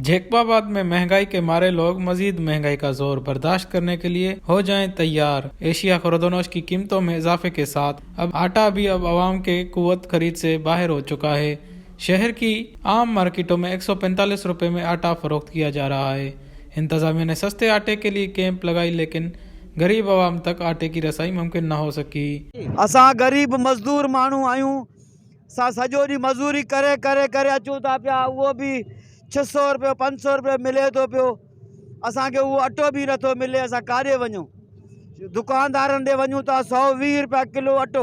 जैकबाबाद में महंगाई के मारे लोग मजीद महंगाई का जोर बर्दाश्त करने के लिए हो जाएं तैयार। एशिया खुर्दोनोश की कीमतों में इजाफे के साथ अब आटा भी अब आवाम के कुव्वत खरीद से बाहर हो चुका है। शहर की आम मार्केटों में 145 रुपए में आटा फरोख्त किया जा रहा है। इंतजामिया ने सस्ते आटे के लिए कैंप लगाई, लेकिन गरीब आवाम तक आटे की रसाई मुमकिन न हो सकी। असां ग़रीब मज़दूर माण्हू आहियूं, असां सॼो ॾींहुं मज़ूरी करे करे करे अचूं था पिया, उहो बि छह सौ रुपयो पंज सौ रुपयो मिले थो पियो, असांखे उहो अटो बि नथो मिले, असां काॾे वञूं? दुकानदारनि ॾे वञूं था 120 रुपया किलो अटो,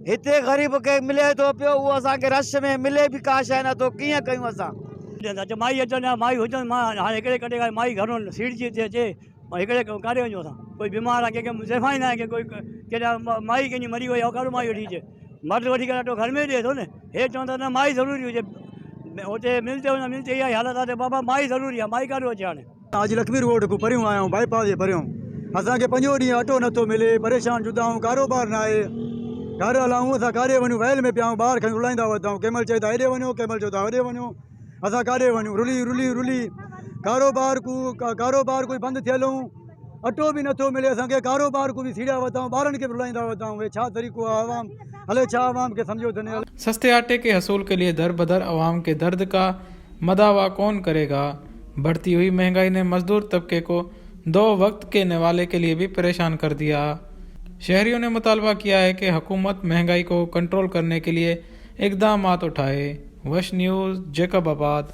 हिते ग़रीब खे मिले थो पियो, उहो असांखे रश में मिले बि का शइ नथो, कीअं कयूं असां? ॾियनि था, माई अचनि या माई हुजनि, मां हाणे हिकिड़े कॾहिं काॾे माई घणो सीड़िजी थी अचे, हिकिड़े काॾे वञूं असां? कोई बीमार आहे, कंहिंखे ज़ैफ़ा ई न आहे, की कोई केॾा माई कंहिंजी मरी वई आहे, काॾो माई वठी अचे? मर्द वठी करे अटो घर में ॾिए थो न, हे चवनि था न माई ज़रूरी हुजे, हुते मिल ते न मिल ते, इहा ई हालत आहे त बाबा माई ज़रूरी आहे, माई काॾो अचे हाणे? अॼु लक्ष्मी रोड खां परियूं आया आहियूं, बाईपास जे परियूं, असांखे पंजो ॾींहुं अटो नथो मिले, परेशान जुदा आहियूं, कारोबार न आहे, घर हलाऊं असां काॾे वञूं? वहिल में पिया आहियूं, ॿार खणी रुलाईंदा वता आहियूं, कंहिं महिल चए था हेॾे वञो, कंहिं महिल चओ था होॾे वञो, असां काॾे वञूं? रुली रुली रुली कारोबार कू कारोबार कोई बंदि थियल आहियूं, अटो बि नथो मिले असांखे, कारोबार को बि सीड़िया वता आहियूं, ॿारनि खे बि रुलाईंदा वता आहियूं, छा तरीक़ो आहे अवाम हले, छा अवाम खे सम्झो अथनि? सस्ते आटे के हसूल के लिए दर बदर अवाम के दर्द का मदावा कौन करेगा? बढ़ती हुई महंगाई ने मजदूर तबके को दो वक्त के निवाले के लिए भी परेशान कर दिया। शहरियों ने मुतालबा किया है कि हुकूमत महंगाई को कंट्रोल करने के लिए इकदामात उठाए। वश न्यूज़, जैकबाबाद।